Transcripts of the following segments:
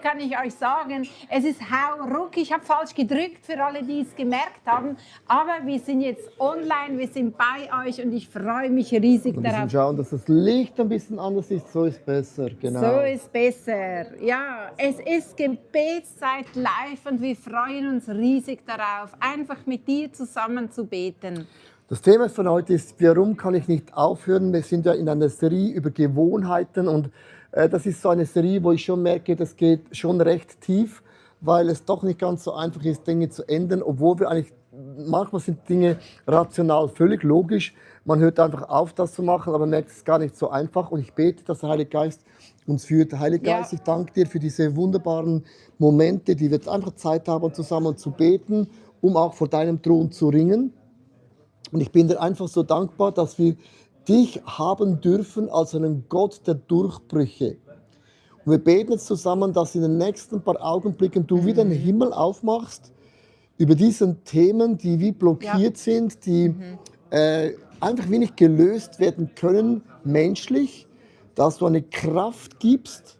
kann ich euch sagen, es ist hauruck. Ich habe falsch gedrückt für alle, die es gemerkt haben. Aber wir sind jetzt online, wir sind bei euch und ich freue mich riesig Ein bisschen darauf. schauen, dass das Licht ein bisschen anders ist, so ist besser. Genau. So ist besser. Ja, es ist Gebetszeit live und wir freuen uns riesig darauf, einfach mit dir zusammen zu beten. Das Thema von heute ist, warum kann ich nicht aufhören? Wir sind ja in einer Serie über Gewohnheiten und das ist so eine Serie, wo ich schon merke, das geht schon recht tief, weil es doch nicht ganz so einfach ist, Dinge zu ändern, obwohl wir eigentlich, manchmal sind Dinge rational völlig logisch. Man hört einfach auf, das zu machen, aber man merkt, es ist gar nicht so einfach. Und ich bete, dass der Heilige Geist uns führt. Heilige Geist, ich danke dir für diese wunderbaren Momente, die wir jetzt einfach Zeit haben, zusammen zu beten, um auch vor deinem Thron zu ringen. Und ich bin dir einfach so dankbar, dass wir dich haben dürfen als einen Gott der Durchbrüche. Und wir beten jetzt zusammen, dass in den nächsten paar Augenblicken du wieder den Himmel aufmachst über diesen Themen, die wie blockiert sind, die einfach wenig gelöst werden können, menschlich, dass du eine Kraft gibst,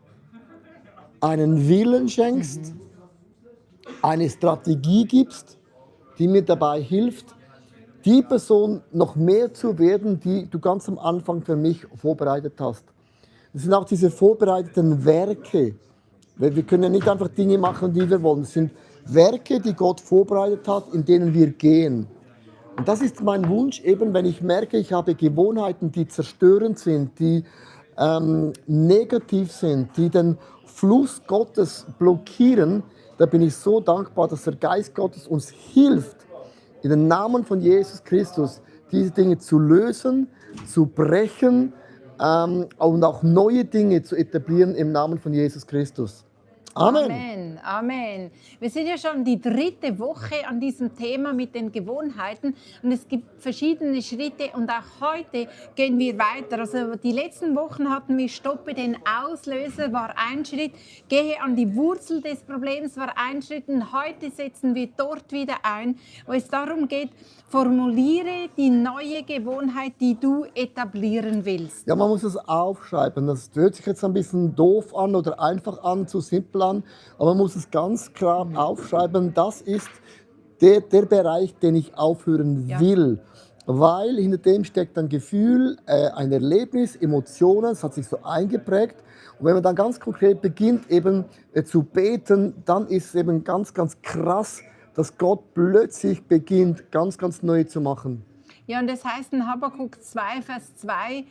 einen Willen schenkst, eine Strategie gibst, die mir dabei hilft, die Person noch mehr zu werden, die du ganz am Anfang für mich vorbereitet hast. Das sind auch diese vorbereiteten Werke. Wir können ja nicht einfach Dinge machen, die wir wollen. Es sind Werke, die Gott vorbereitet hat, in denen wir gehen. Und das ist mein Wunsch, eben wenn ich merke, ich habe Gewohnheiten, die zerstörend sind, die negativ sind, die den Fluss Gottes blockieren, da bin ich so dankbar, dass der Geist Gottes uns hilft, in den Namen von Jesus Christus diese Dinge zu lösen, zu brechen und auch neue Dinge zu etablieren im Namen von Jesus Christus. Amen. Amen, Amen. Wir sind ja schon die 3. Woche an diesem Thema mit den Gewohnheiten und es gibt verschiedene Schritte und auch heute gehen wir weiter. Also die letzten Wochen hatten wir Stoppe den Auslöser, war ein Schritt, gehe an die Wurzel des Problems, war ein Schritt und heute setzen wir dort wieder ein, wo es darum geht, formuliere die neue Gewohnheit, die du etablieren willst. Ja, man muss es aufschreiben. Das hört sich jetzt ein bisschen doof an oder einfach an, zu simpel an, aber man muss es ganz klar aufschreiben. Das ist der Bereich, den ich aufhören will. Weil hinter dem steckt ein Gefühl, ein Erlebnis, Emotionen, es hat sich so eingeprägt. Und wenn man dann ganz konkret beginnt, eben zu beten, dann ist es eben ganz, ganz krass, dass Gott plötzlich beginnt, ganz, ganz neu zu machen. Ja, und das heißt in Habakuk 2, Vers 2,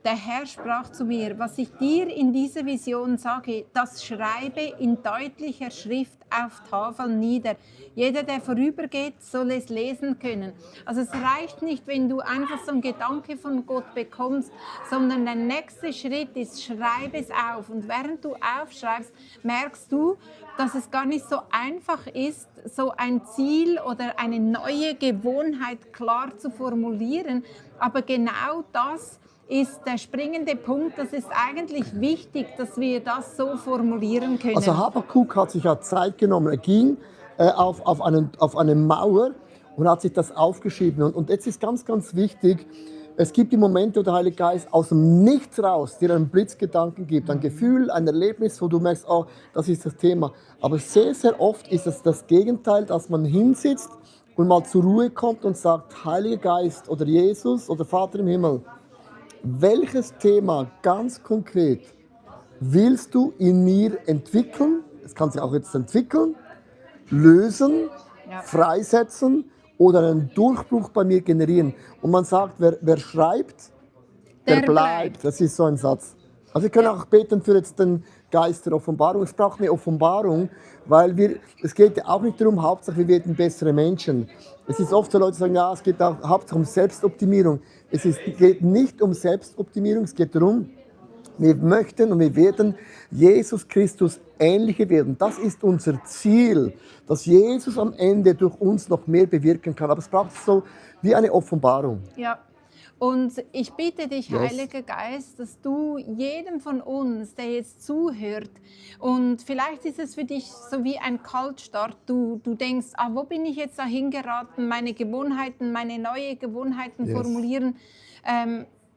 der Herr sprach zu mir, was ich dir in dieser Vision sage, das schreibe in deutlicher Schrift auf Tafeln nieder. Jeder, der vorübergeht, soll es lesen können. Also es reicht nicht, wenn du einfach so einen Gedanke von Gott bekommst, sondern der nächste Schritt ist, schreibe es auf. Und während du aufschreibst, merkst du, dass es gar nicht so einfach ist, so ein Ziel oder eine neue Gewohnheit klar zu formulieren. Aber genau das ist der springende Punkt. Das ist eigentlich wichtig, dass wir das so formulieren können. Also Habakuk hat sich ja Zeit genommen. Er ging auf eine Mauer und hat sich das aufgeschrieben. Und jetzt ist ganz, ganz wichtig, es gibt die Momente, wo der Heilige Geist aus dem Nichts raus dir einen Blitzgedanken gibt, ein Gefühl, ein Erlebnis, wo du merkst, oh, das ist das Thema. Aber sehr, sehr oft ist es das Gegenteil, dass man hinsitzt und mal zur Ruhe kommt und sagt, Heiliger Geist oder Jesus oder Vater im Himmel, welches Thema ganz konkret willst du in mir entwickeln? Es kann sich auch jetzt entwickeln, lösen, freisetzen oder einen Durchbruch bei mir generieren. Und man sagt, wer schreibt, der bleibt. Das ist so ein Satz. Also wir können auch beten für jetzt den Geist der Offenbarung. Es braucht eine Offenbarung, weil es geht ja auch nicht darum, Hauptsache wir werden bessere Menschen. Es ist oft so, Leute sagen, ja, es geht auch hauptsächlich um Selbstoptimierung. Geht nicht um Selbstoptimierung, es geht darum, wir möchten und wir werden Jesus Christus ähnlicher werden. Das ist unser Ziel, dass Jesus am Ende durch uns noch mehr bewirken kann. Aber es braucht so wie eine Offenbarung. Ja. Und ich bitte dich, Heiliger Geist, dass du jedem von uns, der jetzt zuhört, und vielleicht ist es für dich so wie ein Kaltstart, du denkst, wo bin ich jetzt dahin geraten, meine Gewohnheiten, meine neue Gewohnheiten formulieren,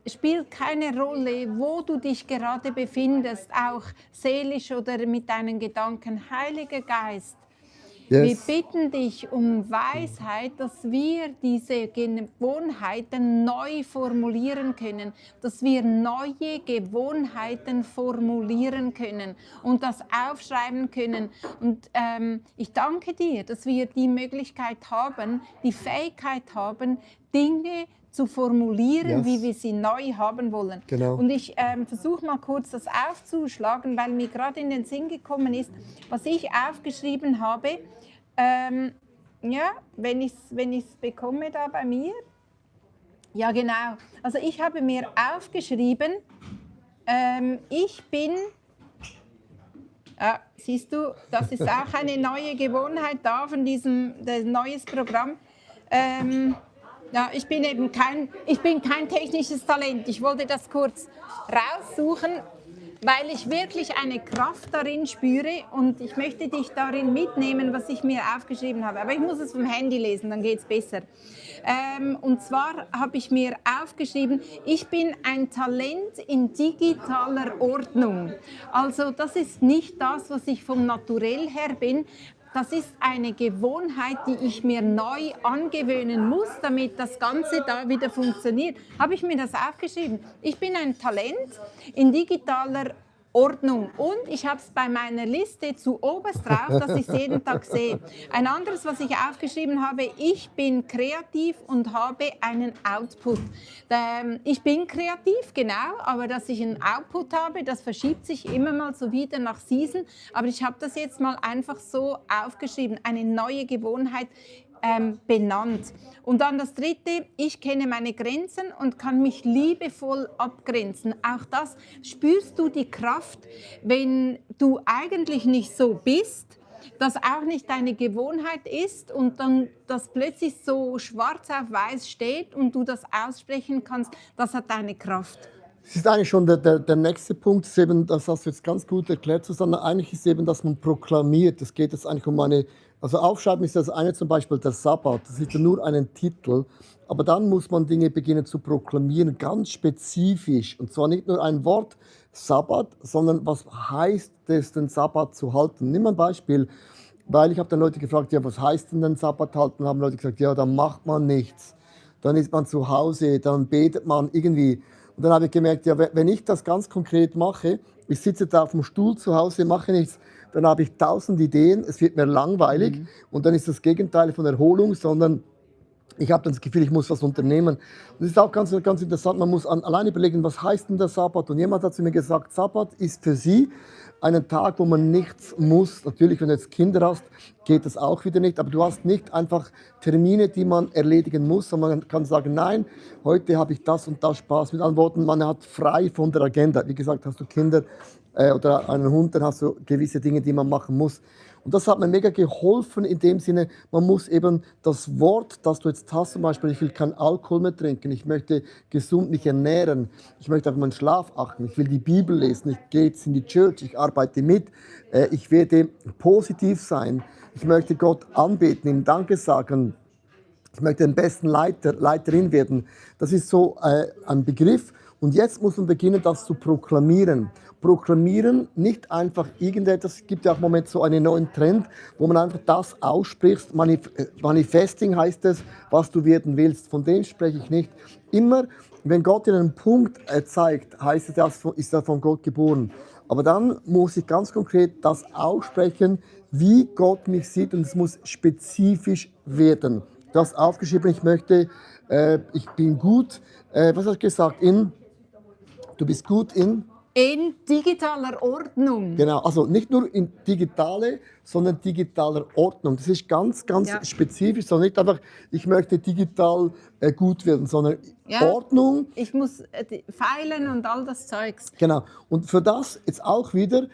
spielt keine Rolle, wo du dich gerade befindest, auch seelisch oder mit deinen Gedanken. Heiliger Geist, wir Yes. bitten dich um Weisheit, dass wir diese Gewohnheiten neu formulieren können, dass wir neue Gewohnheiten formulieren können und das aufschreiben können. Und ich danke dir, dass wir die Möglichkeit haben, die Fähigkeit haben, Dinge zu formulieren, Yes. wie wir sie neu haben wollen. Genau. Und ich versuche mal kurz das aufzuschlagen, weil mir gerade in den Sinn gekommen ist, was ich aufgeschrieben habe. Ja, wenn ich es bekomme da bei mir. Ja, genau. Also ich habe mir aufgeschrieben, ich bin, siehst du, das ist auch eine neue Gewohnheit da von diesem neues Programm. Ja, ich bin eben kein technisches Talent. Ich wollte das kurz raussuchen, weil ich wirklich eine Kraft darin spüre und ich möchte dich darin mitnehmen, was ich mir aufgeschrieben habe. Aber ich muss es vom Handy lesen, dann geht es besser. Und zwar habe ich mir aufgeschrieben, ich bin ein Talent in digitaler Ordnung. Also das ist nicht das, was ich vom Naturell her bin. Das ist eine Gewohnheit, die ich mir neu angewöhnen muss, damit das Ganze da wieder funktioniert. Habe ich mir das aufgeschrieben. Ich bin ein Talent in digitaler Ordnung und ich habe es bei meiner Liste zu oberst drauf, dass ich es jeden Tag sehe. Ein anderes, was ich aufgeschrieben habe, ich bin kreativ und habe einen Output. Ich bin kreativ, genau, aber dass ich einen Output habe, das verschiebt sich immer mal so wieder nach Season. Aber ich habe das jetzt mal einfach so aufgeschrieben, eine neue Gewohnheit benannt. Und dann das Dritte, ich kenne meine Grenzen und kann mich liebevoll abgrenzen. Auch das, spürst du die Kraft, wenn du eigentlich nicht so bist, das auch nicht deine Gewohnheit ist und dann das plötzlich so schwarz auf weiß steht und du das aussprechen kannst, das hat eine Kraft. Das ist eigentlich schon der nächste Punkt, ist eben, das hast du jetzt ganz gut erklärt, Susanne. Eigentlich ist eben, dass man proklamiert. Es geht jetzt eigentlich um also aufschreiben ist das eine, zum Beispiel der Sabbat, das ist ja nur ein Titel, aber dann muss man Dinge beginnen zu proklamieren, ganz spezifisch. Und zwar nicht nur ein Wort, Sabbat, sondern was heißt es, den Sabbat zu halten. Nimm ein Beispiel, weil ich habe dann Leute gefragt, ja, was heißt denn den Sabbat halten? Haben Leute gesagt, ja, dann macht man nichts, dann ist man zu Hause, dann betet man irgendwie. Und dann habe ich gemerkt, ja, wenn ich das ganz konkret mache, ich sitze da auf dem Stuhl zu Hause, mache nichts, dann habe ich 1000 Ideen, es wird mir langweilig und dann ist das Gegenteil von Erholung, sondern ich habe dann das Gefühl, ich muss was unternehmen. Und das ist auch ganz, ganz interessant, man muss allein überlegen, was heißt denn der Sabbat? Und jemand hat zu mir gesagt, Sabbat ist für sie einen Tag, wo man nichts muss. Natürlich, wenn du jetzt Kinder hast, geht das auch wieder nicht, aber du hast nicht einfach Termine, die man erledigen muss, sondern man kann sagen, nein, heute habe ich das und das Spaß. Mit anderen Worten, man hat frei von der Agenda. Wie gesagt, hast du Kinder oder einen Hund, dann hast du gewisse Dinge, die man machen muss. Und das hat mir mega geholfen in dem Sinne, man muss eben das Wort, das du jetzt hast, zum Beispiel, ich will keinen Alkohol mehr trinken, ich möchte gesund mich ernähren, ich möchte auf meinen Schlaf achten, ich will die Bibel lesen, ich gehe jetzt in die Church, ich arbeite mit, ich werde positiv sein, ich möchte Gott anbeten, ihm Danke sagen, ich möchte den besten Leiterin werden. Das ist so ein Begriff. Und jetzt muss man beginnen, das zu proklamieren. Proklamieren, nicht einfach irgendetwas. Es gibt ja auch im Moment so einen neuen Trend, wo man einfach das ausspricht. Manifesting heißt es, was du werden willst. Von dem spreche ich nicht. Immer, wenn Gott dir einen Punkt zeigt, heißt es, das ist er von Gott geboren. Aber dann muss ich ganz konkret das aussprechen, wie Gott mich sieht. Und es muss spezifisch werden. Du hast aufgeschrieben, ich bin gut. Was hast du gesagt? Du bist gut in? In digitaler Ordnung. Genau, also nicht nur in digitale, sondern digitaler Ordnung. Das ist ganz, ganz spezifisch, sondern nicht einfach, ich möchte digital gut werden, sondern Ordnung. Ich muss feilen und all das Zeugs. Genau, und für das jetzt auch wieder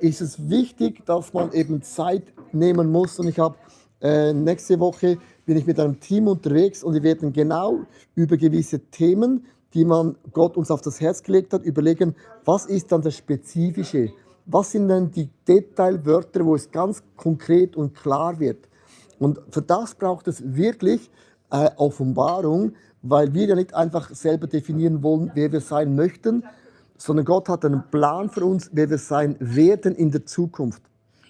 ist es wichtig, dass man eben Zeit nehmen muss. Und ich habe nächste Woche bin ich mit einem Team unterwegs und wir werden genau über gewisse Themen, die Gott uns auf das Herz gelegt hat, überlegen, was ist dann das Spezifische? Was sind denn die Detailwörter, wo es ganz konkret und klar wird? Und für das braucht es wirklich Offenbarung, weil wir ja nicht einfach selber definieren wollen, wer wir sein möchten, sondern Gott hat einen Plan für uns, wer wir sein werden in der Zukunft.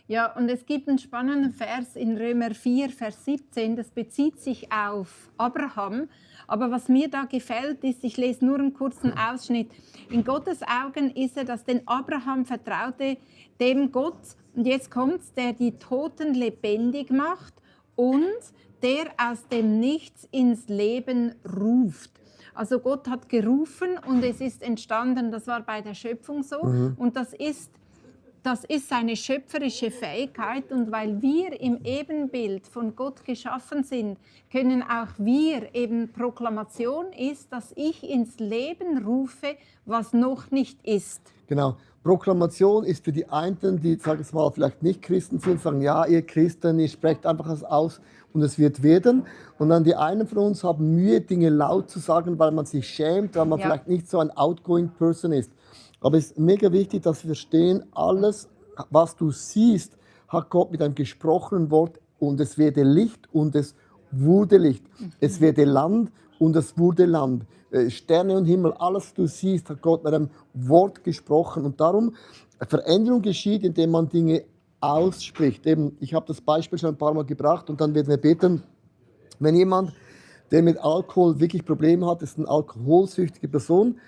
Ja, und es gibt einen spannenden Vers in Römer 4, Vers 17, das bezieht sich auf Abraham. Aber was mir da gefällt, ist, ich lese nur einen kurzen Ausschnitt. In Gottes Augen ist dass denn Abraham vertraute dem Gott, und jetzt kommt's, der die Toten lebendig macht und der aus dem Nichts ins Leben ruft. Also Gott hat gerufen und es ist entstanden, das war bei der Schöpfung so. Und das ist seine schöpferische Fähigkeit, und weil wir im Ebenbild von Gott geschaffen sind, können auch wir, eben Proklamation ist, dass ich ins Leben rufe, was noch nicht ist. Genau. Proklamation ist für die einen, die, sag ich mal, vielleicht nicht Christen sind, sagen, ja, ihr Christen, ihr sprecht einfach es aus und es wird werden. Und dann die einen von uns haben Mühe, Dinge laut zu sagen, weil man sich schämt, weil man vielleicht nicht so ein outgoing Person ist. Aber es ist mega wichtig, dass wir verstehen, alles, was du siehst, hat Gott mit einem gesprochenen Wort, und es werde Licht und es wurde Licht. Es werde Land und es wurde Land. Sterne und Himmel, alles, was du siehst, hat Gott mit einem Wort gesprochen. Und darum, Veränderung geschieht, indem man Dinge ausspricht. Eben, ich habe das Beispiel schon ein paar Mal gebracht, und dann werden wir beten, wenn jemand, der mit Alkohol wirklich Probleme hat, ist eine alkoholsüchtige Person.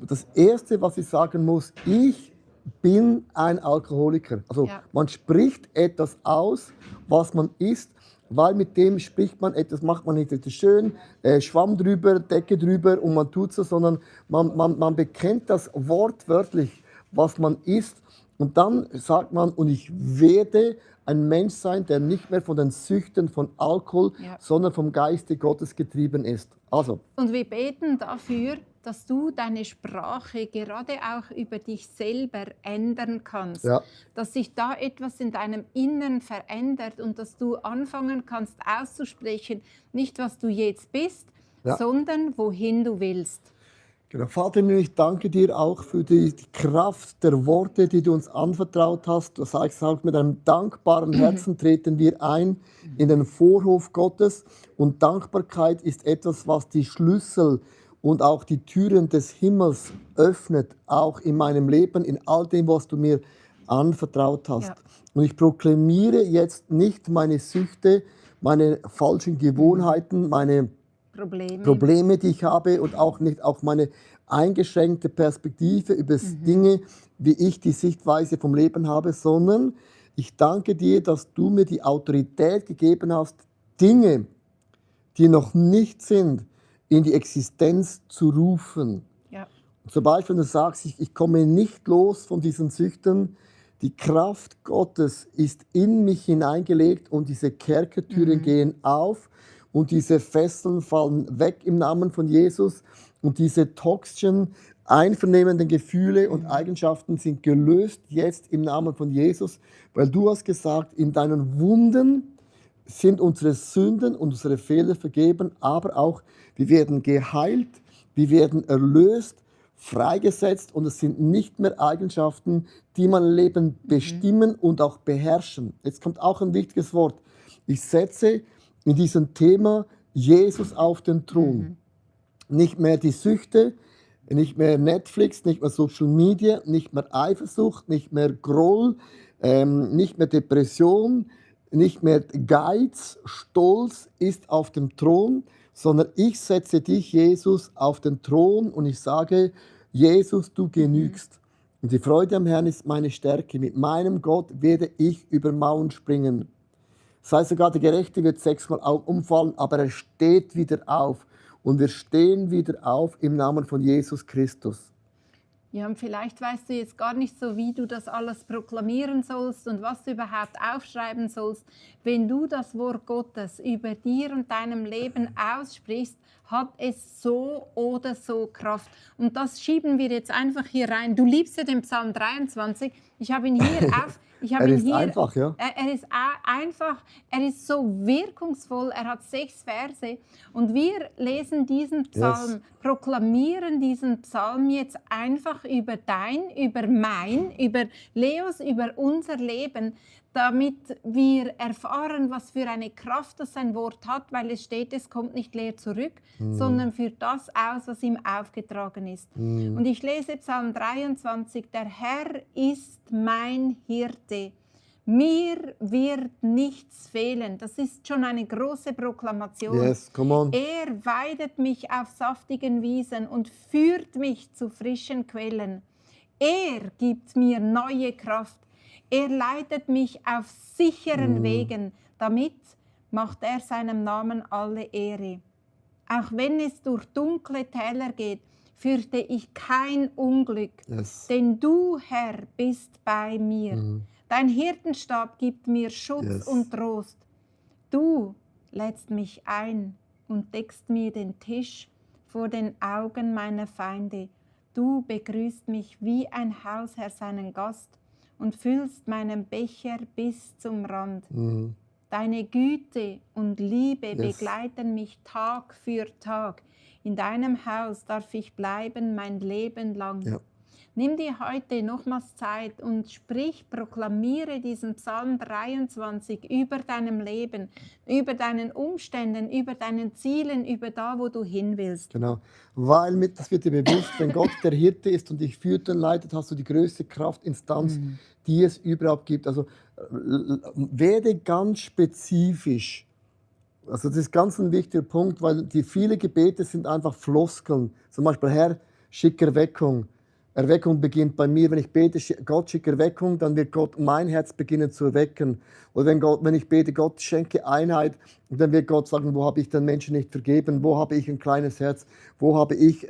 Das Erste, was ich sagen muss, ich bin ein Alkoholiker. Also man spricht etwas aus, was man ist, weil mit dem spricht man etwas, macht man nicht etwas schön, Schwamm drüber, Decke drüber und man tut so, sondern man bekennt das wortwörtlich, was man ist. Und dann sagt man, und ich werde ein Mensch sein, der nicht mehr von den Süchten von Alkohol, sondern vom Geiste Gottes getrieben ist. Also. Und wir beten dafür, dass du deine Sprache gerade auch über dich selber ändern kannst. Ja. Dass sich da etwas in deinem Inneren verändert und dass du anfangen kannst auszusprechen, nicht was du jetzt bist, sondern wohin du willst. Genau. Vater, ich danke dir auch für die Kraft der Worte, die du uns anvertraut hast. Du sagst auch, mit einem dankbaren Herzen treten wir ein in den Vorhof Gottes. Und Dankbarkeit ist etwas, was die Schlüssel und auch die Türen des Himmels öffnet, auch in meinem Leben, in all dem, was du mir anvertraut hast. Ja. Und ich proklamiere jetzt nicht meine Süchte, meine falschen Gewohnheiten, meine Probleme, die ich habe, und auch nicht auch meine eingeschränkte Perspektive über Dinge, wie ich die Sichtweise vom Leben habe, sondern ich danke dir, dass du mir die Autorität gegeben hast, Dinge, die noch nicht sind, in die Existenz zu rufen. Ja. Zum Beispiel, wenn du sagst, ich komme nicht los von diesen Süchten, die Kraft Gottes ist in mich hineingelegt und diese Kerkertüren gehen auf und diese Fesseln fallen weg im Namen von Jesus und diese toxischen, einvernehmenden Gefühle und Eigenschaften sind gelöst jetzt im Namen von Jesus, weil du hast gesagt, in deinen Wunden sind unsere Sünden und unsere Fehler vergeben, aber auch wir werden geheilt, wir werden erlöst, freigesetzt, und es sind nicht mehr Eigenschaften, die mein Leben bestimmen und auch beherrschen. Jetzt kommt auch ein wichtiges Wort. Ich setze in diesem Thema Jesus auf den Thron. Nicht mehr die Süchte, nicht mehr Netflix, nicht mehr Social Media, nicht mehr Eifersucht, nicht mehr Groll, nicht mehr Depression, nicht mehr Geiz, Stolz ist auf dem Thron, sondern ich setze dich, Jesus, auf den Thron und ich sage, Jesus, du genügst. Und die Freude am Herrn ist meine Stärke. Mit meinem Gott werde ich über Mauern springen. Das heißt, sogar der Gerechte wird 6-mal umfallen, aber er steht wieder auf. Und wir stehen wieder auf im Namen von Jesus Christus. Ja, und vielleicht weißt du jetzt gar nicht so, wie du das alles proklamieren sollst und was du überhaupt aufschreiben sollst. Wenn du das Wort Gottes über dir und deinem Leben aussprichst, hat es so oder so Kraft. Und das schieben wir jetzt einfach hier rein. Du liebst ja den Psalm 23. Ich habe ihn hier auf. Er ist einfach, ja. Er ist einfach, er ist so wirkungsvoll, er hat 6 Verse. Und wir lesen diesen Psalm, proklamieren diesen Psalm jetzt einfach über dein, über mein, über Leos, über unser Leben, damit wir erfahren, was für eine Kraft das sein Wort hat, weil es steht, es kommt nicht leer zurück, sondern führt das aus, was ihm aufgetragen ist. Und ich lese Psalm 23, der Herr ist mein Hirte. Mir wird nichts fehlen. Das ist schon eine große Proklamation. Yes, come on. Er weidet mich auf saftigen Wiesen und führt mich zu frischen Quellen. Er gibt mir neue Kraft. Er leitet mich auf sicheren Wegen. Damit macht er seinem Namen alle Ehre. Auch wenn es durch dunkle Täler geht, fürchte ich kein Unglück. Yes. Denn du, Herr, bist bei mir. Dein Hirtenstab gibt mir Schutz Yes. und Trost. Du lädst mich ein und deckst mir den Tisch vor den Augen meiner Feinde. Du begrüßt mich wie ein Hausherr seinen Gast und füllst meinen Becher bis zum Rand. Deine Güte und Liebe begleiten mich Tag für Tag. In deinem Haus darf ich bleiben mein Leben lang. Ja. Nimm dir heute nochmals Zeit und proklamiere diesen Psalm 23 über deinem Leben, über deinen Umständen, über deinen Zielen, über da, wo du hin willst. Genau, weil das wird dir bewusst, wenn Gott der Hirte ist und dich führt und leitet, hast du die größte Kraftinstanz, die es überhaupt gibt. Also werde ganz spezifisch. Also das ist ganz ein wichtiger Punkt, weil die viele Gebete sind einfach Floskeln. Zum Beispiel, Herr, schick Erweckung. Erweckung beginnt bei mir, wenn ich bete, Gott schickt Erweckung, dann wird Gott mein Herz beginnen zu erwecken. Oder wenn ich bete, Gott schenke Einheit, dann wird Gott sagen, wo habe ich den Menschen nicht vergeben, wo habe ich ein kleines Herz, wo habe ich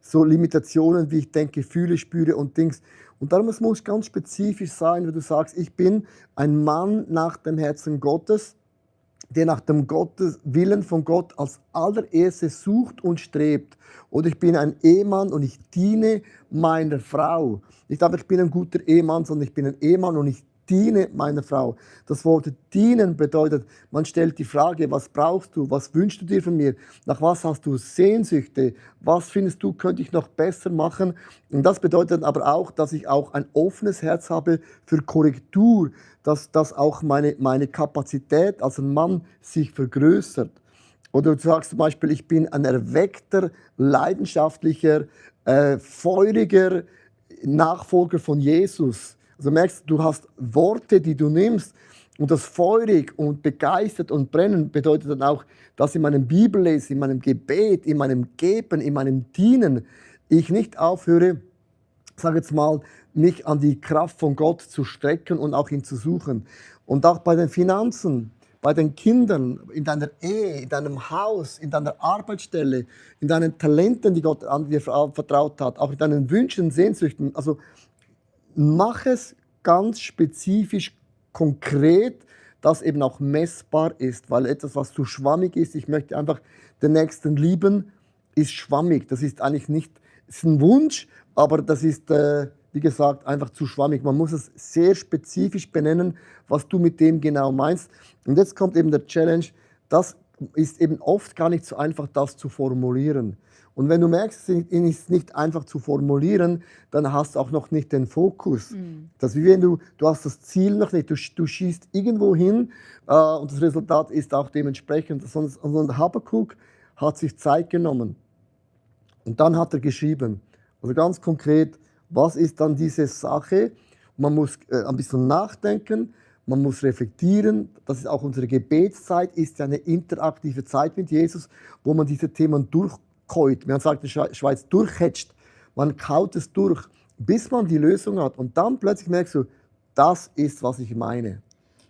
so Limitationen, wie ich denke, fühle, spüre und Dings. Und darum muss es ganz spezifisch sein, wenn du sagst, ich bin ein Mann nach dem Herzen Gottes, der nach dem Willen von Gott als allererstes sucht und strebt. Oder ich bin ein Ehemann und ich diene meiner Frau. Nicht einfach, ich bin ein guter Ehemann, sondern ich bin ein Ehemann und ich diene meiner Frau. Das Wort dienen bedeutet, man stellt die Frage, was brauchst du, was wünschst du dir von mir, nach was hast du Sehnsüchte, was findest du, könnte ich noch besser machen. Und das bedeutet aber auch, dass ich auch ein offenes Herz habe für Korrektur, dass auch meine Kapazität als ein Mann sich vergrößert. Oder du sagst zum Beispiel, ich bin ein erweckter, leidenschaftlicher, feuriger Nachfolger von Jesus. Also merkst du, hast Worte, die du nimmst und das feurig und begeistert und brennen bedeutet dann auch, dass in meinem Bibellesen, in meinem Gebet, in meinem Geben, in meinem Dienen ich nicht aufhöre, sage jetzt mal, mich an die Kraft von Gott zu strecken und auch ihn zu suchen. Und auch bei den Finanzen, bei den Kindern, in deiner Ehe, in deinem Haus, in deiner Arbeitsstelle, in deinen Talenten, die Gott an dir vertraut hat, auch in deinen Wünschen, Sehnsüchten. Also mach es ganz spezifisch, konkret, das eben auch messbar ist, weil etwas, was zu schwammig ist, ich möchte einfach den Nächsten lieben, ist schwammig. Das ist eigentlich nicht, ist ein Wunsch, aber das ist, wie gesagt, einfach zu schwammig. Man muss es sehr spezifisch benennen, was du mit dem genau meinst. Und jetzt kommt eben der Challenge, das ist eben oft gar nicht so einfach, das zu formulieren. Und wenn du merkst, es ist nicht einfach zu formulieren, dann hast du auch noch nicht den Fokus. Das ist wie wenn du hast das Ziel noch nicht, du schießt irgendwo hin und das Resultat ist auch dementsprechend. Und Habakuk hat sich Zeit genommen und dann hat er geschrieben. Also ganz konkret, was ist dann diese Sache? Man muss ein bisschen nachdenken, man muss reflektieren. Das ist auch unsere Gebetszeit, ist ja eine interaktive Zeit mit Jesus, wo man diese Themen durchkäut. Man sagt in der Schweiz, durchhetscht. Man kaut es durch, bis man die Lösung hat. Und dann plötzlich merkst du, das ist, was ich meine.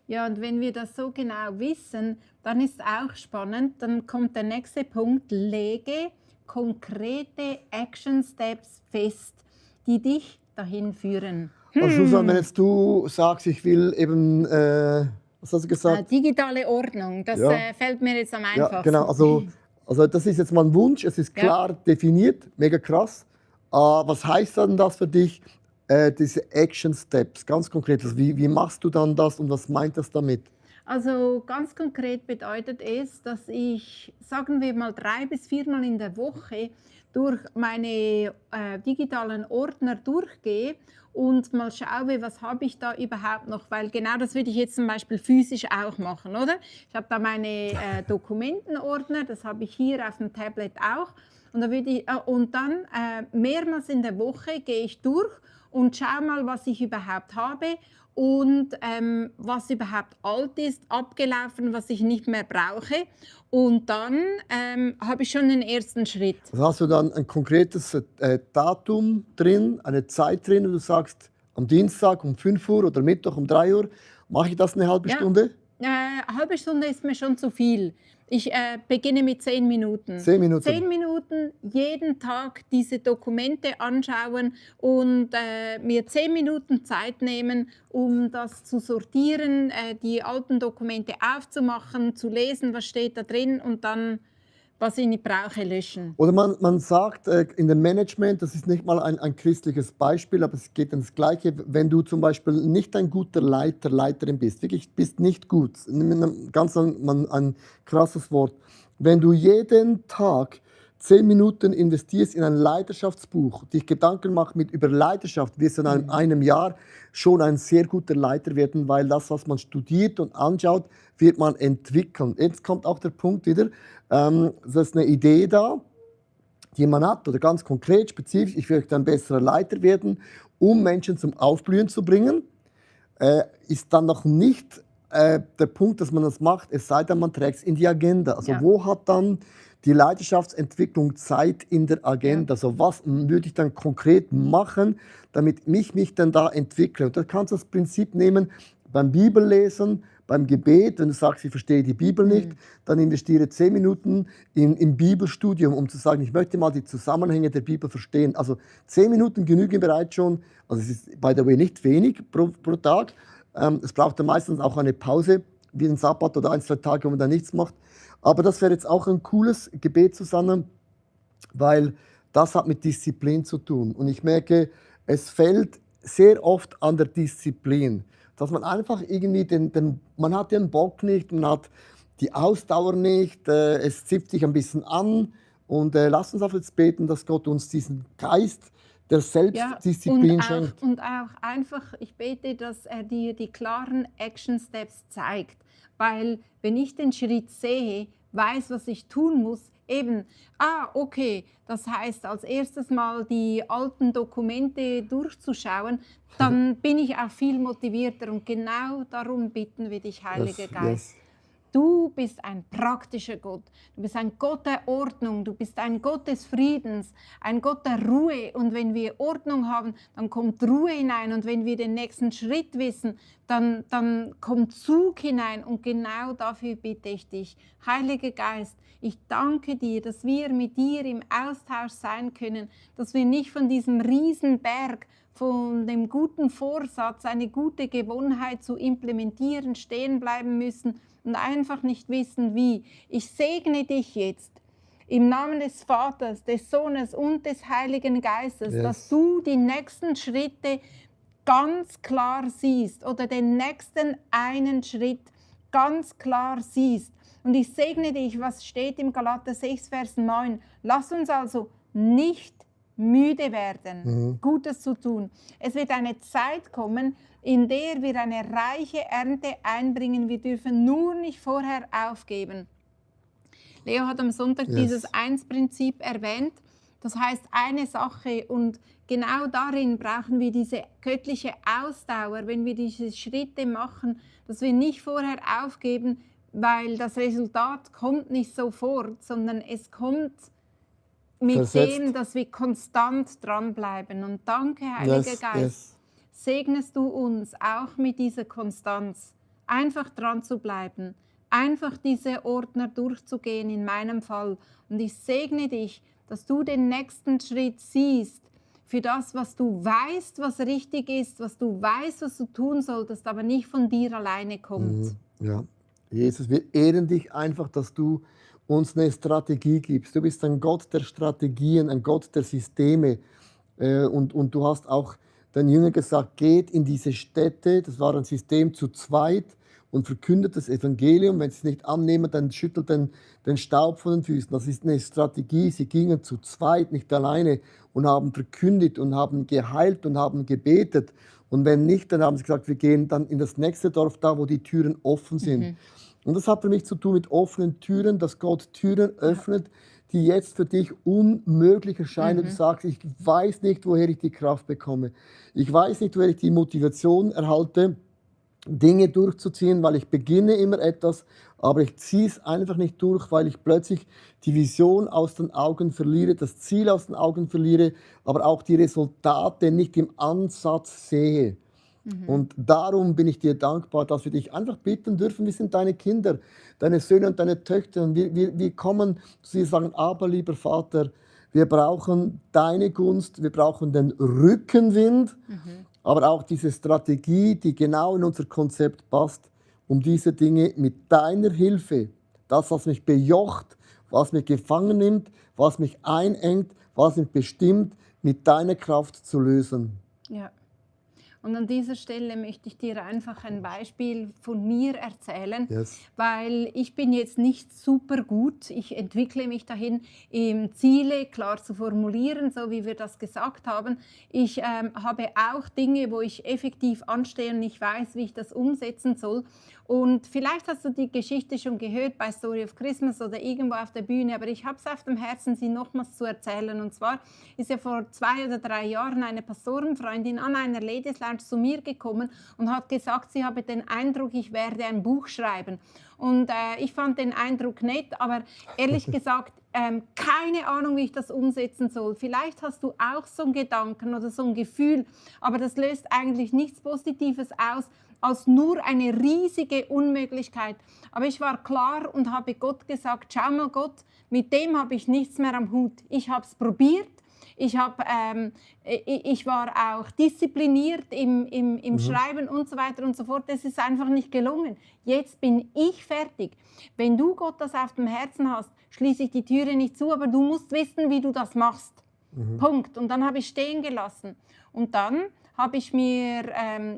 Ja, und wenn wir das so genau wissen, dann ist auch spannend, dann kommt der nächste Punkt, lege konkrete Action Steps fest, die dich dahin führen. Also Susanne, wenn jetzt du sagst, ich will eben, was hast du gesagt? Digitale Ordnung, das fällt mir jetzt am einfachsten. Ja, genau, also das ist jetzt mal ein Wunsch, es ist klar definiert, mega krass. Was heißt dann das für dich, diese Action Steps, ganz konkret? Also wie machst du dann das und was meint das damit? Also ganz konkret bedeutet es, dass ich, sagen wir mal, 3 bis 4 Mal in der Woche durch meine digitalen Ordner durchgehe und mal schaue, was habe ich da überhaupt noch, weil genau das würde ich jetzt zum Beispiel physisch auch machen, oder? Ich habe da meine Dokumentenordner, das habe ich hier auf dem Tablet auch. Und, und dann mehrmals in der Woche gehe ich durch und schaue mal, was ich überhaupt habe und was überhaupt alt ist, abgelaufen, was ich nicht mehr brauche. Und dann habe ich schon den ersten Schritt. Also hast du dann ein konkretes Datum drin, eine Zeit drin, und du sagst, am Dienstag um 5 Uhr oder Mittwoch um 3 Uhr mache ich das eine halbe Ja. Stunde? Eine halbe Stunde ist mir schon zu viel. Ich beginne mit 10 Minuten. 10 Minuten. 10 Minuten jeden Tag diese Dokumente anschauen und mir 10 Minuten Zeit nehmen, um das zu sortieren, die alten Dokumente aufzumachen, zu lesen, was steht da drin und dann, was ich nicht brauche, löschen. Oder man sagt in dem Management, das ist nicht mal ein christliches Beispiel, aber es geht ins Gleiche, wenn du zum Beispiel nicht ein guter Leiter, Leiterin bist, wirklich bist nicht gut, ganz ein krasses Wort, wenn du jeden Tag 10 Minuten investierst in ein Leiterschaftsbuch, dich Gedanken machst über Leiterschaft, wirst du in einem Jahr schon ein sehr guter Leiter werden, weil das, was man studiert und anschaut, wird man entwickeln. Jetzt kommt auch der Punkt wieder, das ist eine Idee da, die man hat, oder ganz konkret, spezifisch, ich möchte ein besserer Leiter werden, um Menschen zum Aufblühen zu bringen, ist dann noch nicht der Punkt, dass man das macht, es sei denn, man trägt es in die Agenda. Also Ja. wo hat dann die Leidenschaftsentwicklung Zeit in der Agenda? Also was würde ich dann konkret machen, damit ich mich dann da entwickle? Und da kannst du das Prinzip nehmen beim Bibellesen, beim Gebet. Wenn du sagst, ich verstehe die Bibel nicht, dann investiere 10 Minuten im Bibelstudium, um zu sagen, ich möchte mal die Zusammenhänge der Bibel verstehen. Also 10 Minuten genügen bereits schon. Also es ist, by the way, nicht wenig pro Tag. Es braucht dann meistens auch eine Pause, wie ein Sabbat oder 1, 2 Tage, wo man da nichts macht. Aber das wäre jetzt auch ein cooles Gebet zusammen, weil das hat mit Disziplin zu tun. Und ich merke, es fällt sehr oft an der Disziplin, dass man einfach irgendwie man hat den Bock nicht, man hat die Ausdauer nicht, es zipft sich ein bisschen an. Und lasst uns auf jetzt beten, dass Gott uns diesen Geist der Selbstdisziplin schenkt. Und auch einfach, ich bete, dass er dir die klaren Action Steps zeigt. Weil wenn ich den Schritt sehe, weiß, was ich tun muss, eben, okay, das heißt als erstes mal die alten Dokumente durchzuschauen, dann bin ich auch viel motivierter und genau darum bitten wir dich, Heiliger Geist. Yes. Du bist ein praktischer Gott. Du bist ein Gott der Ordnung. Du bist ein Gott des Friedens, ein Gott der Ruhe. Und wenn wir Ordnung haben, dann kommt Ruhe hinein. Und wenn wir den nächsten Schritt wissen, dann kommt Zug hinein. Und genau dafür bitte ich dich, Heiliger Geist, ich danke dir, dass wir mit dir im Austausch sein können, dass wir nicht von diesem Riesenberg, von dem guten Vorsatz, eine gute Gewohnheit zu implementieren, stehen bleiben müssen und einfach nicht wissen, wie. Ich segne dich jetzt im Namen des Vaters, des Sohnes und des Heiligen Geistes, dass du die nächsten Schritte ganz klar siehst oder den nächsten einen Schritt ganz klar siehst. Und ich segne dich, was steht im Galater 6, Vers 9. Lass uns also nicht müde werden, Gutes zu tun. Es wird eine Zeit kommen, in der wir eine reiche Ernte einbringen. Wir dürfen nur nicht vorher aufgeben. Leo hat am Sonntag dieses 1-Prinzip erwähnt. Das heißt, eine Sache, und genau darin brauchen wir diese göttliche Ausdauer, wenn wir diese Schritte machen, dass wir nicht vorher aufgeben, weil das Resultat kommt nicht sofort, sondern es kommt mit dem, dass wir konstant dranbleiben. Und danke, Heiliger Geist, segnest du uns auch mit dieser Konstanz, einfach dran zu bleiben, einfach diese Ordner durchzugehen in meinem Fall. Und ich segne dich, dass du den nächsten Schritt siehst für das, was du weißt, was richtig ist, was du weißt, was du tun solltest, aber nicht von dir alleine kommt. Ja, Jesus, wir ehren dich einfach, dass du uns eine Strategie gibst. Du bist ein Gott der Strategien, ein Gott der Systeme. Und du hast auch den Jüngern gesagt, geht in diese Städte, das war ein System zu zweit, und verkündet das Evangelium. Wenn sie es nicht annehmen, dann schüttelt den Staub von den Füßen. Das ist eine Strategie. Sie gingen zu zweit, nicht alleine, und haben verkündigt und haben geheilt und haben gebetet. Und wenn nicht, dann haben sie gesagt, wir gehen dann in das nächste Dorf, da wo die Türen offen sind. Und das hat für mich zu tun mit offenen Türen, dass Gott Türen öffnet, die jetzt für dich unmöglich erscheinen. Du sagst, ich weiß nicht, woher ich die Kraft bekomme. Ich weiß nicht, woher ich die Motivation erhalte, Dinge durchzuziehen, weil ich beginne immer etwas, aber ich ziehe es einfach nicht durch, weil ich plötzlich die Vision aus den Augen verliere, das Ziel aus den Augen verliere, aber auch die Resultate nicht im Ansatz sehe. Und darum bin ich dir dankbar, dass wir dich einfach bitten dürfen. Wir sind deine Kinder, deine Söhne und deine Töchter. Und wir kommen zu dir sagen, aber lieber Vater, wir brauchen deine Gunst, wir brauchen den Rückenwind, aber auch diese Strategie, die genau in unser Konzept passt, um diese Dinge mit deiner Hilfe, das, was mich bejocht, was mich gefangen nimmt, was mich einengt, was mich bestimmt, mit deiner Kraft zu lösen. Ja. Und an dieser Stelle möchte ich dir einfach ein Beispiel von mir erzählen, weil ich bin jetzt nicht super gut. Ich entwickle mich dahin, Ziele klar zu formulieren, so wie wir das gesagt haben. Ich habe auch Dinge, wo ich effektiv anstehe und ich weiß, wie ich das umsetzen soll. Und vielleicht hast du die Geschichte schon gehört bei Story of Christmas oder irgendwo auf der Bühne, aber ich habe es auf dem Herzen, sie nochmals zu erzählen. Und zwar ist ja vor 2 oder 3 Jahren eine Pastorenfreundin an einer Ladies Lounge zu mir gekommen und hat gesagt, sie habe den Eindruck, ich werde ein Buch schreiben. Und ich fand den Eindruck nett, aber ehrlich gesagt, keine Ahnung, wie ich das umsetzen soll. Vielleicht hast du auch so einen Gedanken oder so ein Gefühl, aber das löst eigentlich nichts Positives aus, als nur eine riesige Unmöglichkeit. Aber ich war klar und habe Gott gesagt, schau mal Gott, mit dem habe ich nichts mehr am Hut. Ich habe es probiert, ich war auch diszipliniert im Schreiben und so weiter und so fort. Es ist einfach nicht gelungen. Jetzt bin ich fertig. Wenn du Gott das auf dem Herzen hast, schließe ich die Türe nicht zu, aber du musst wissen, wie du das machst. Punkt. Und dann habe ich stehen gelassen. Und dann habe ich mir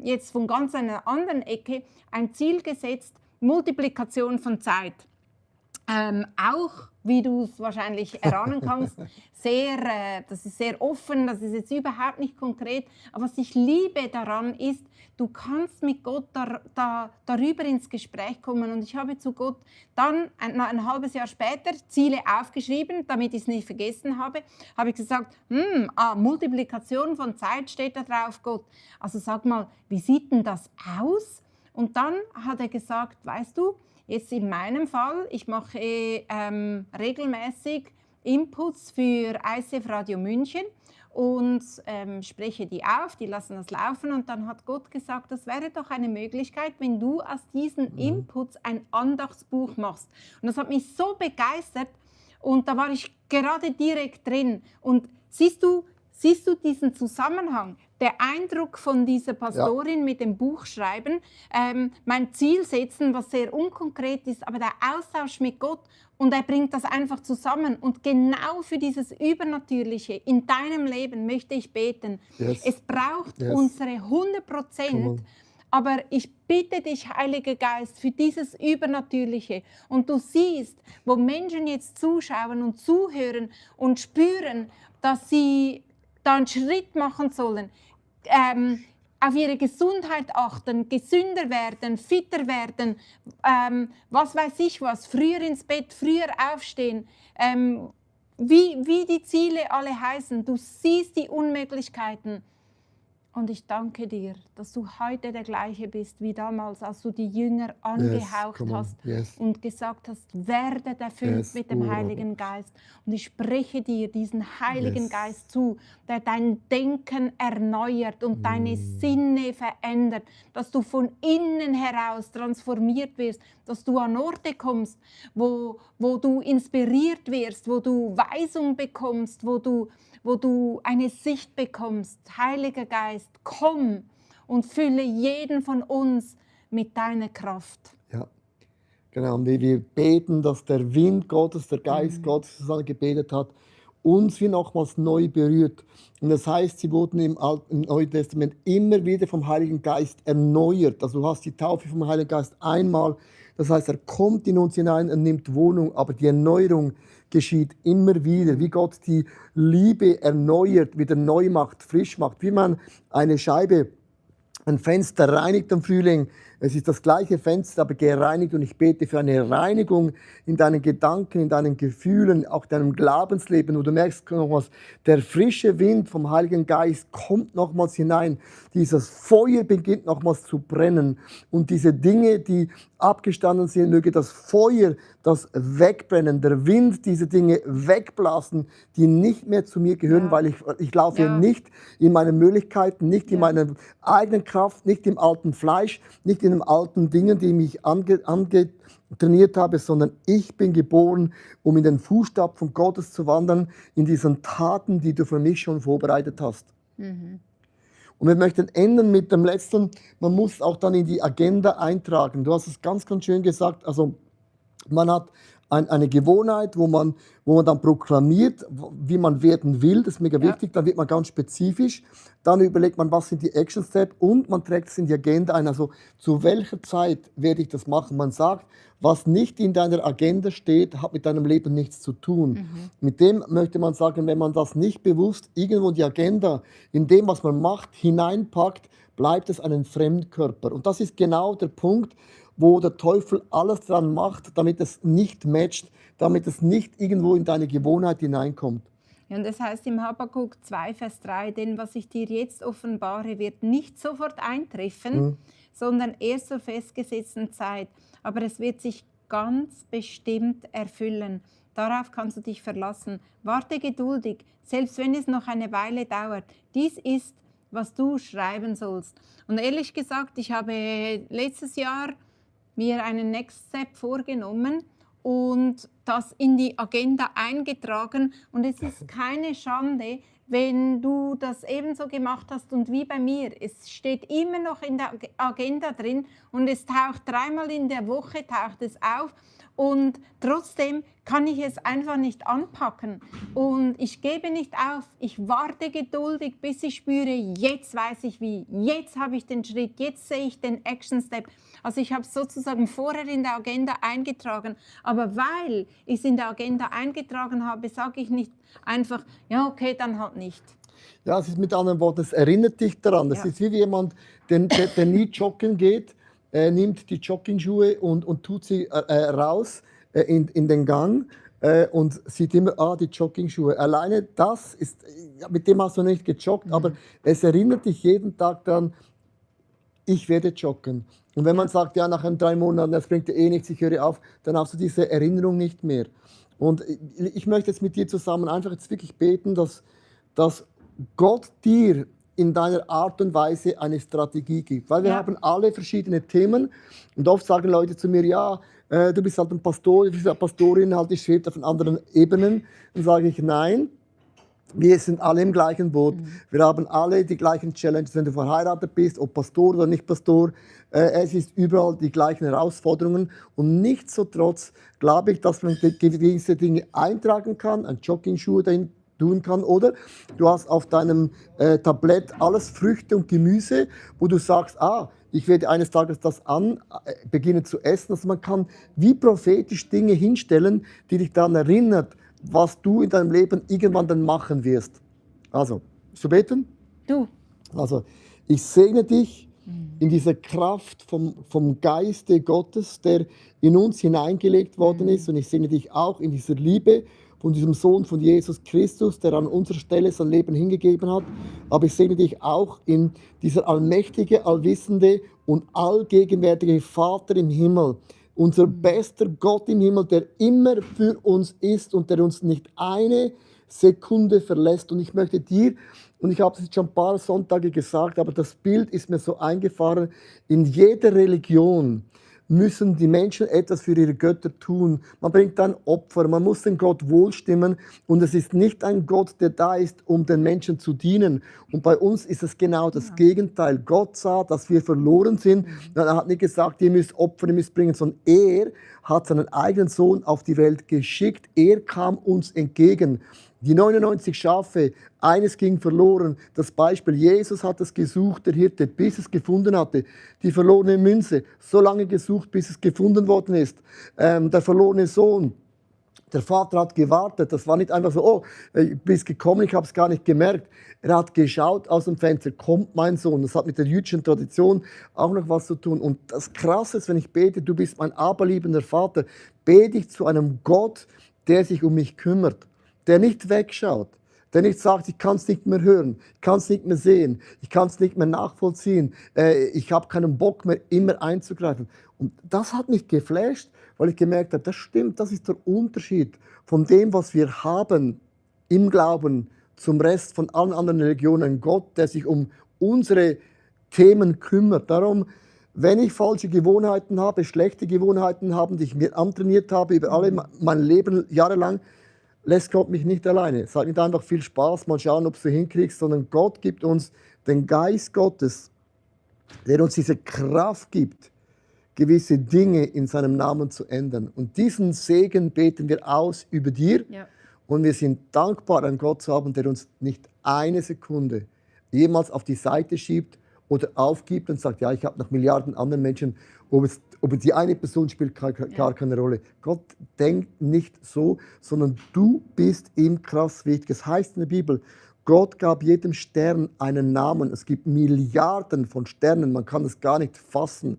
jetzt von ganz einer anderen Ecke ein Ziel gesetzt, Multiplikation von Zeit. Auch, wie du es wahrscheinlich erahnen kannst, das ist sehr offen, das ist jetzt überhaupt nicht konkret. Aber was ich liebe daran ist, du kannst mit Gott darüber ins Gespräch kommen. Und ich habe zu Gott dann ein halbes Jahr später Ziele aufgeschrieben, damit ich es nicht vergessen habe ich gesagt, Multiplikation von Zeit steht da drauf, Gott. Also sag mal, wie sieht denn das aus? Und dann hat er gesagt, weißt du, jetzt in meinem Fall, ich mache regelmäßig Inputs für ICF Radio München und spreche die auf, die lassen das laufen. Und dann hat Gott gesagt, das wäre doch eine Möglichkeit, wenn du aus diesen Inputs ein Andachtsbuch machst. Und das hat mich so begeistert und da war ich gerade direkt drin. Und siehst du diesen Zusammenhang? Der Eindruck von dieser Pastorin mit dem Buchschreiben, mein Ziel setzen, was sehr unkonkret ist, aber der Austausch mit Gott und er bringt das einfach zusammen. Und genau für dieses Übernatürliche in deinem Leben möchte ich beten. Es braucht unsere 100%. Aber ich bitte dich, Heiliger Geist, für dieses Übernatürliche. Und du siehst, wo Menschen jetzt zuschauen und zuhören und spüren, dass sie da einen Schritt machen sollen, auf ihre Gesundheit achten, gesünder werden, fitter werden, was weiß ich was, früher ins Bett, früher aufstehen, wie die Ziele alle heißen. Du siehst die Unmöglichkeiten. Und ich danke dir, dass du heute der gleiche bist wie damals, als du die Jünger angehaucht hast und gesagt hast, werdet erfüllt mit dem Heiligen Geist. Und ich spreche dir diesen Heiligen Geist zu, der dein Denken erneuert und deine Sinne verändert, dass du von innen heraus transformiert wirst, dass du an Orte kommst, wo du inspiriert wirst, wo du Weisung bekommst, wo du eine Sicht bekommst. Heiliger Geist, komm und fülle jeden von uns mit deiner Kraft. Ja, genau. Und wir beten, dass der Wind Gottes, der Geist Gottes, das er gebetet hat, uns wie nochmals neu berührt. Und das heißt, sie wurden im Neuen Testament immer wieder vom Heiligen Geist erneuert. Also du hast die Taufe vom Heiligen Geist einmal. Das heißt, er kommt in uns hinein und nimmt Wohnung. Aber die Erneuerung geschieht immer wieder. Wie Gott die Liebe erneuert, wieder neu macht, frisch macht. Wie man eine Scheibe, ein Fenster reinigt am Frühling. Es ist das gleiche Fenster, aber gereinigt. Und ich bete für eine Reinigung in deinen Gedanken, in deinen Gefühlen, auch deinem Glaubensleben. Wo du merkst nochmals, der frische Wind vom Heiligen Geist kommt nochmals hinein. Dieses Feuer beginnt nochmals zu brennen. Und diese Dinge, die abgestanden sind, möge das Feuer, das wegbrennen, der Wind, diese Dinge wegblasen, die nicht mehr zu mir gehören, weil ich laufe nicht in meinen Möglichkeiten, nicht in meiner eigenen Kraft, nicht im alten Fleisch, nicht in den alten Dingen, die mich angetrainiert habe, sondern ich bin geboren, um in den Fußstapfen Gottes zu wandern, in diesen Taten, die du für mich schon vorbereitet hast. Und wir möchten enden mit dem letzten, man muss auch dann in die Agenda eintragen. Du hast es ganz, ganz schön gesagt, also man hat eine Gewohnheit, wo man dann proklamiert, wie man werden will. Das ist mega wichtig. Dann wird man ganz spezifisch. Dann überlegt man, was sind die Action Steps und man trägt es in die Agenda ein. Also zu welcher Zeit werde ich das machen? Man sagt, was nicht in deiner Agenda steht, hat mit deinem Leben nichts zu tun. Mit dem möchte man sagen, wenn man das nicht bewusst irgendwo in die Agenda, in dem, was man macht, hineinpackt, bleibt es ein Fremdkörper. Und das ist genau der Punkt, wo der Teufel alles dran macht, damit es nicht matcht, damit es nicht irgendwo in deine Gewohnheit hineinkommt. Ja, und das heißt im Habakuk 2, Vers 3, denn was ich dir jetzt offenbare, wird nicht sofort eintreffen, sondern erst zur festgesetzten Zeit. Aber es wird sich ganz bestimmt erfüllen. Darauf kannst du dich verlassen. Warte geduldig, selbst wenn es noch eine Weile dauert. Dies ist, was du schreiben sollst. Und ehrlich gesagt, ich habe letztes Jahr mir einen Next Step vorgenommen und das in die Agenda eingetragen. Und es ist keine Schande, wenn du das ebenso gemacht hast und wie bei mir. Es steht immer noch in der Agenda drin und es taucht 3-mal in der Woche taucht es auf. Und trotzdem kann ich es einfach nicht anpacken. Und ich gebe nicht auf. Ich warte geduldig, bis ich spüre, jetzt weiß ich wie. Jetzt habe ich den Schritt, jetzt sehe ich den Action Step. Also ich habe es sozusagen vorher in der Agenda eingetragen. Aber weil ich es in der Agenda eingetragen habe, sage ich nicht einfach, ja okay, dann halt nicht. Ja, es ist mit anderen Worten, es erinnert dich daran. Das ist wie jemand, der nie joggen geht, nimmt die Joggingschuhe und tut sie raus in den Gang und sieht immer, die Joggingschuhe. Alleine das ist, mit dem hast du nicht gejoggt, aber es erinnert dich jeden Tag daran, ich werde joggen. Und wenn man sagt, ja, nach 3 Monaten, das bringt dir nichts, ich höre auf, dann hast du diese Erinnerung nicht mehr. Und ich möchte jetzt mit dir zusammen einfach jetzt wirklich beten, dass Gott dir in deiner Art und Weise eine Strategie gibt. Weil wir haben alle verschiedene Themen und oft sagen Leute zu mir, ja, du bist halt ein Pastor, du bist eine Pastorin, halt, ich schwebe auf anderen Ebenen. Dann sage ich, nein, wir sind alle im gleichen Boot. Wir haben alle die gleichen Challenges, wenn du verheiratet bist, ob Pastor oder nicht Pastor. Es ist überall die gleichen Herausforderungen. Und nichtsdestotrotz glaube ich, dass man gewisse Dinge eintragen kann, ein Joggingschuh dahin tun kann. Oder du hast auf deinem Tablett alles Früchte und Gemüse, wo du sagst, ich werde eines Tages das beginnen zu essen. Also man kann wie prophetisch Dinge hinstellen, die dich daran erinnert, was du in deinem Leben irgendwann dann machen wirst. Also, willst du beten? Du. Also, ich segne dich in dieser Kraft vom Geiste Gottes, der in uns hineingelegt worden ist. Und ich segne dich auch in dieser Liebe von diesem Sohn von Jesus Christus, der an unserer Stelle sein Leben hingegeben hat. Aber ich segne dich auch in dieser allmächtige, allwissende und allgegenwärtige Vater im Himmel. Unser bester Gott im Himmel, der immer für uns ist und der uns nicht eine Sekunde verlässt. Und ich möchte dir, und ich habe es jetzt schon ein paar Sonntage gesagt, aber das Bild ist mir so eingefahren, in jeder Religion müssen die Menschen etwas für ihre Götter tun. Man bringt ein Opfer, man muss den Gott wohlstimmen und es ist nicht ein Gott, der da ist, um den Menschen zu dienen. Und bei uns ist es genau das Gegenteil. Gott sah, dass wir verloren sind. Er hat nicht gesagt, ihr müsst Opfer, ihr müsst bringen, sondern er hat seinen eigenen Sohn auf die Welt geschickt. Er kam uns entgegen. Die 99 Schafe, eines ging verloren. Das Beispiel, Jesus hat es gesucht, der Hirte, bis es gefunden hatte. Die verlorene Münze, so lange gesucht, bis es gefunden worden ist. Der verlorene Sohn, der Vater hat gewartet. Das war nicht einfach so, oh, du bist gekommen, ich habe es gar nicht gemerkt. Er hat geschaut aus dem Fenster, kommt mein Sohn. Das hat mit der jüdischen Tradition auch noch was zu tun. Und das Krasse ist, wenn ich bete, du bist mein aberliebender Vater, bete ich zu einem Gott, der sich um mich kümmert, der nicht wegschaut, der nicht sagt, ich kann es nicht mehr hören, ich kann es nicht mehr sehen, ich kann es nicht mehr nachvollziehen, ich habe keinen Bock mehr, immer einzugreifen. Und das hat mich geflasht, weil ich gemerkt habe, das stimmt, das ist der Unterschied von dem, was wir haben im Glauben zum Rest von allen anderen Religionen. Gott, der sich um unsere Themen kümmert. Darum, wenn ich falsche Gewohnheiten habe, schlechte Gewohnheiten habe, die ich mir antrainiert habe über alle mein Leben jahrelang, lässt Gott mich nicht alleine. Sag nicht einfach viel Spaß, mal schauen, ob du hinkriegst, sondern Gott gibt uns den Geist Gottes, der uns diese Kraft gibt, gewisse Dinge in seinem Namen zu ändern. Und diesen Segen beten wir aus über dir. Ja. Und wir sind dankbar, einen Gott zu haben, der uns nicht eine Sekunde jemals auf die Seite schiebt oder aufgibt und sagt, ja, ich habe noch Milliarden anderen Menschen, ob die eine Person spielt gar keine Rolle. Gott denkt nicht so, sondern du bist ihm krass wichtig. Es heißt in der Bibel, Gott gab jedem Stern einen Namen. Es gibt Milliarden von Sternen, man kann es gar nicht fassen.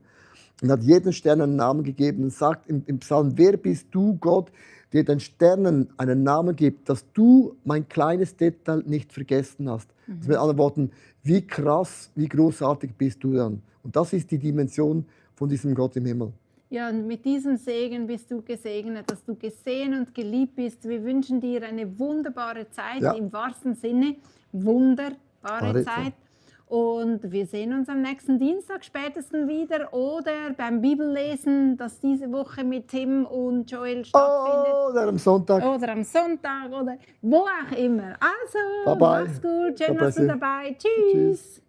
Und hat jedem Stern einen Namen gegeben und sagt im Psalm, wer bist du, Gott, der den Sternen einen Namen gibt, dass du mein kleines Detail nicht vergessen hast. Also mit anderen Worten, wie krass, wie großartig bist du dann. Und das ist die Dimension von diesem Gott im Himmel. Ja, und mit diesem Segen bist du gesegnet, dass du gesehen und geliebt bist. Wir wünschen dir eine wunderbare Zeit, im wahrsten Sinne, wunderbare Zeit. Und wir sehen uns am nächsten Dienstag spätestens wieder oder beim Bibellesen, das diese Woche mit Tim und Joel stattfindet. Oder am Sonntag. Oder am Sonntag oder wo auch immer. Also, Bye bye. mach's gut, schön, God dass bless du you. dabei. Tschüss.